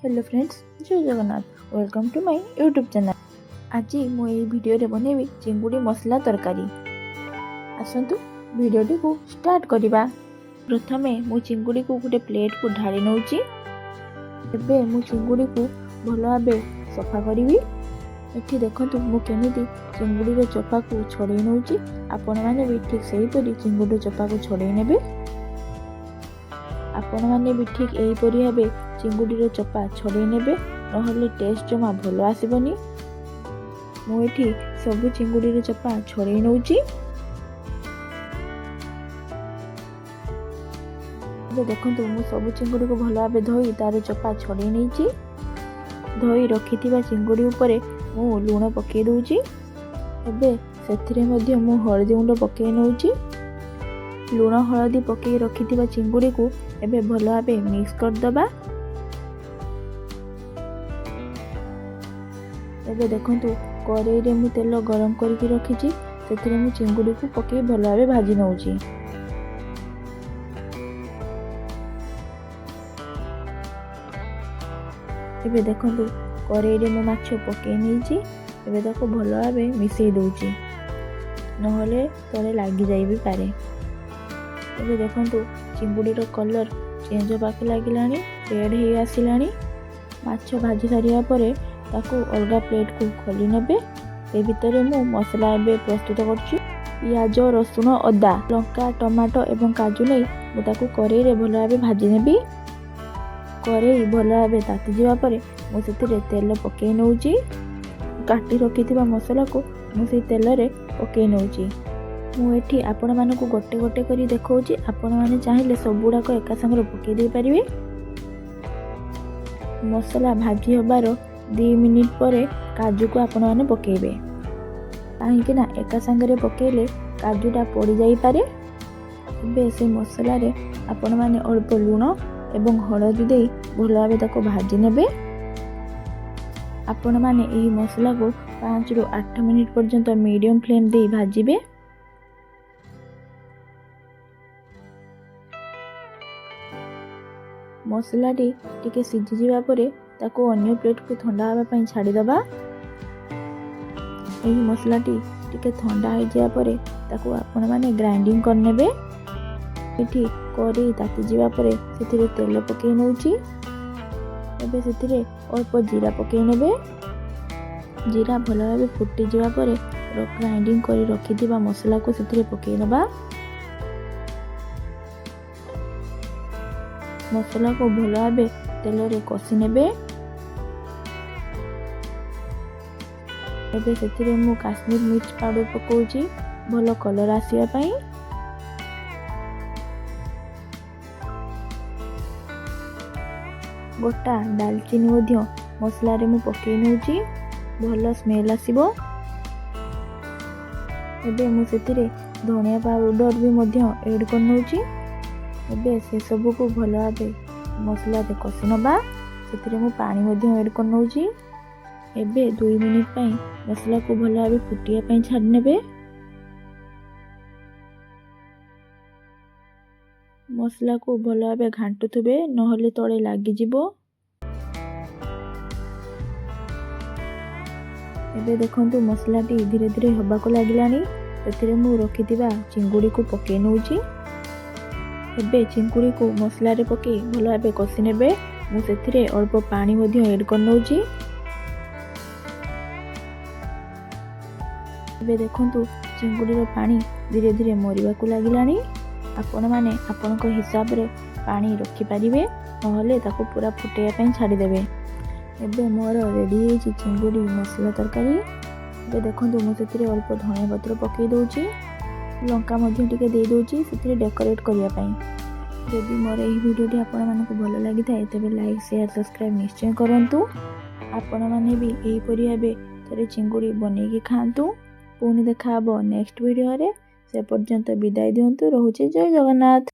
Hello friends, Jay Jagannath. Welcome to my YouTube channel. ଆଜି ମୁଁ ଏହି ଭିଡ଼ିଓରେ ବନେଇବି ଚିଙ୍ଗୁଡ଼ି ମସଲା ତରକାରୀ। ଆସନ୍ତୁ ଭିଡ଼ିଓଟିକୁ ଷ୍ଟାର୍ଟ କରିବା। ପ୍ରଥମେ ମୁଁ ଚିଙ୍ଗୁଡ଼ିକୁ ଗୋଟେ ପ୍ଲେଟ୍କୁ ଢାଳି ନେଉଛି। ଏବେ ମୁଁ ଚିଙ୍ଗୁଡ଼ିକୁ ଭଲ ଭାବେ ସଫା କରିବି। ଏଠି ଦେଖନ୍ତୁ, ମୁଁ କେମିତି ଚିଙ୍ଗୁଡ଼ିର ଚୋପାକୁ ଛଡ଼େଇ ନେଉଛି। ଆପଣମାନେ ବି ଠିକ୍ ସେହିପରି ଚିଙ୍ଗୁଡ଼ିର ଚୋପାକୁ ଛଡ଼େଇ ନେବେ। ଆପଣମାନେ ବି ଠିକ୍ ଏହିପରି ଭାବେ ଚିଙ୍ଗୁଡ଼ିର ଚୋପା ଛଡ଼େଇ ନେବେ, ନହେଲେ ଟେଷ୍ଟ ଜମା ଭଲ ଆସିବନି। ମୁଁ ଏଠି ସବୁ ଚିଙ୍ଗୁଡ଼ିର ଚୋପା ଛଡ଼େଇ ନେଉଛି। ଏବେ ଦେଖନ୍ତୁ, ମୁଁ ସବୁ ଚିଙ୍ଗୁଡ଼ିକୁ ଭଲ ଭାବେ ଧୋଇ ତାର ଚୋପା ଛଡ଼େଇ ନେଇଛି। ଧୋଇ ରଖିଥିବା ଚିଙ୍ଗୁଡ଼ି ଉପରେ ମୁଁ ଲୁଣ ପକାଇ ଦେଉଛି। ଏବେ ସେଥିରେ ମଧ୍ୟ ମୁଁ ହଳଦୀ ଗୁଣ୍ଡ ପକାଇ ନେଉଛି। ଲୁଣ ହଳଦୀ ପକାଇ ରଖିଥିବା ଚିଙ୍ଗୁଡ଼ିକୁ ଏବେ ଭଲ ଭାବେ ମିକ୍ସ କରିଦେବା। ଏବେ ଦେଖନ୍ତୁ, କରେଇରେ ମୁଁ ତେଲ ଗରମ କରିକି ରଖିଛି। ସେଥିରେ ମୁଁ ଚିଙ୍ଗୁଡ଼ିକୁ ପକାଇ ଭଲ ଭାବେ ଭାଜି ନେଉଛି। ଏବେ ଦେଖନ୍ତୁ, କରେଇରେ ମୁଁ ମାଛ ପକାଇ ନେଇଛି। ଏବେ ତାକୁ ଭଲ ଭାବେ ମିଶାଇ ଦେଉଛି, ନହେଲେ ତଳେ ଲାଗିଯାଇ ବି ପାରେ। ଏବେ ଦେଖନ୍ତୁ, ଚିଙ୍ଗୁଡ଼ିର କଲର୍ ଚେଞ୍ଜ ହେବାକୁ ଲାଗିଲାଣି, ରେଡ଼୍ ହେଇ ଆସିଲାଣି। ମାଛ ଭାଜି ସାରିବା ପରେ ତାକୁ ଅଲଗା ପ୍ଲେଟ୍କୁ ଖୋଲି ନେବେ। ସେ ଭିତରେ ମୁଁ ମସଲା ଏବେ ପ୍ରସ୍ତୁତ କରୁଛି। ପିଆଜ, ରସୁଣ, ଅଦା, ଲଙ୍କା, ଟମାଟୋ ଏବଂ କାଜୁ ନେଇ ମୁଁ ତାକୁ କରେଇରେ ଭଲ ଭାବେ ଭାଜି ନେବି। କରେଇ ଭଲ ଭାବେ ତାତିଯିବା ପରେ ମୁଁ ସେଥିରେ ତେଲ ପକାଇ ନେଉଛି। କାଟି ରଖିଥିବା ମସଲାକୁ ମୁଁ ସେଇ ତେଲରେ ପକାଇ ନେଉଛି। ମୁଁ ଏଠି ଆପଣମାନଙ୍କୁ ଗୋଟେ ଗୋଟେ କରି ଦେଖାଉଛି। ଆପଣମାନେ ଚାହିଁଲେ ସବୁଗୁଡ଼ାକ ଏକା ସାଙ୍ଗରେ ପକାଇ ଦେଇପାରିବେ। ମସଲା ଭାଜି ହେବାର 2 ମିନିଟ୍ ପରେ କାଜୁକୁ ଆପଣମାନେ ପକାଇବେ, କାହିଁକି ନା ଏକା ସାଙ୍ଗରେ ପକାଇଲେ କାଜୁଟା ପୋଡ଼ିଯାଇପାରେ। ଏବେ ସେ ମସଲାରେ ଆପଣମାନେ ଅଳ୍ପ ଲୁଣ ଏବଂ ହଳଦୀ ଦେଇ ଭଲ ଭାବେ ତାକୁ ଭାଜି ନେବେ। ଆପଣମାନେ ଏହି ମସଲାକୁ 5ରୁ 8 ମିନିଟ୍ ପର୍ଯ୍ୟନ୍ତ ମିଡ଼ିୟମ୍ ଫ୍ଲେମ୍ ଦେଇ ଭାଜିବେ। ମସଲାଟି ଟିକେ ସିଝିଯିବା ପରେ ତାକୁ ଅନ୍ୟ ପ୍ଲେଟ୍କୁ ଥଣ୍ଡା ହେବା ପାଇଁ ଛାଡ଼ିଦେବା। ଏହି ମସଲାଟି ଟିକେ ଥଣ୍ଡା ହେଇଯିବା ପରେ ତାକୁ ଆପଣମାନେ ଗ୍ରାଇଣ୍ଡିଙ୍ଗ କରିନେବେ। ଏଠି କରେଇ ତାତିଯିବା ପରେ ସେଥିରେ ତେଲ ପକାଇ ନେଉଛି। ଏବେ ସେଥିରେ ଅଳ୍ପ ଜିରା ପକାଇ ନେବେ। ଜିରା ଭଲ ଭାବେ ଫୁଟିଯିବା ପରେ ଗ୍ରାଇଣ୍ଡିଙ୍ଗ କରି ରଖିଥିବା ମସଲାକୁ ସେଥିରେ ପକାଇ ନେବା। ମସଲାକୁ ଭଲ ଭାବେ ତେଲରେ କଷି ନେବେ। ଏବେ ସେଥିରେ ମୁଁ କାଶ୍ମୀର ମିର୍ଚ ପାଉଡ଼ର ପକାଉଛି, ଭଲ କଲର୍ ଆସିବା ପାଇଁ। ଗୋଟା ଡାଲଚିନି ମଧ୍ୟ ମସଲାରେ ମୁଁ ପକାଇ ନେଉଛି, ଭଲ ସ୍ମେଲ୍ ଆସିବ। ଏବେ ମୁଁ ସେଥିରେ ଧନିଆ ପାଉଡ଼ର ବି ମଧ୍ୟ ଏଡ଼୍ କରିନେଉଛି। ଏବେ ସେସବୁକୁ ଭଲ ଭାବେ ମସଲାରେ କଷି ନେବା। ସେଥିରେ ମୁଁ ପାଣି ମଧ୍ୟ ଏଡ଼୍ କରିନେଉଛି। ଏବେ 2 ମିନିଟ୍ ପାଇଁ ମସଲାକୁ ଭଲ ଭାବେ ଫୁଟିବା ପାଇଁ ଛାଡ଼ି ନେବେ। ମସଲାକୁ ଭଲ ଭାବେ ଘାଣ୍ଟୁଥିବେ, ନହେଲେ ତଳେ ଲାଗିଯିବ। ଏବେ ଦେଖନ୍ତୁ, ମସଲାଟି ଧୀରେ ଧୀରେ ହେବାକୁ ଲାଗିଲାଣି। ସେଥିରେ ମୁଁ ରଖିଥିବା ଚିଙ୍ଗୁଡ଼ିକୁ ପକାଇ ନେଉଛି। ଏବେ ଚିଙ୍ଗୁଡ଼ିକୁ ମସଲାରେ ପକାଇ ଭଲ ଭାବେ କଷି ନେବେ। ମୁଁ ସେଥିରେ ଅଳ୍ପ ପାଣି ମଧ୍ୟ ଏଡ଼୍ କରିନେଉଛି। ଏବେ ଦେଖନ୍ତୁ, ଚିଙ୍ଗୁଡ଼ିର ପାଣି ଧୀରେ ଧୀରେ ମରିବାକୁ ଲାଗିଲାଣି। ଆପଣମାନେ ଆପଣଙ୍କ ହିସାବରେ ପାଣି ରଖିପାରିବେ, ନହେଲେ ତାକୁ ପୁରା ଫୁଟାଇବା ପାଇଁ ଛାଡ଼ିଦେବେ। ଏବେ ମୋର ରେଡ଼ି ହେଇଛି ଚିଙ୍ଗୁଡ଼ି ମସଲା ତରକାରୀ। ଏବେ ଦେଖନ୍ତୁ, ମୁଁ ସେଥିରେ ଅଳ୍ପ ଧନିଆ ପତ୍ର ପକାଇ ଦେଉଛି। ଲଙ୍କା ମଧ୍ୟ ଟିକେ ଦେଇଦେଉଛି ସେଥିରେ ଡେକୋରେଟ୍ କରିବା ପାଇଁ। ଯଦି ମୋର ଏହି ଭିଡ଼ିଓଟି ଆପଣମାନଙ୍କୁ ଭଲ ଲାଗିଥାଏ, ତେବେ ଲାଇକ୍, ସେୟାର, ସବସ୍କ୍ରାଇବ୍ ନିଶ୍ଚୟ କରନ୍ତୁ। ଆପଣମାନେ ବି ଏହିପରି ଭାବେ ଥରେ ଚିଙ୍ଗୁଡ଼ି ବନେଇକି ଖାଆନ୍ତୁ। ପୁଣି ଦେଖା ହେବ ନେକ୍ସଟ ଭିଡ଼ିଓରେ। ସେ ପର୍ଯ୍ୟନ୍ତ ବିଦାୟ ଦିଅନ୍ତୁ। ରହୁଛି, ଜୟ ଜଗନ୍ନାଥ।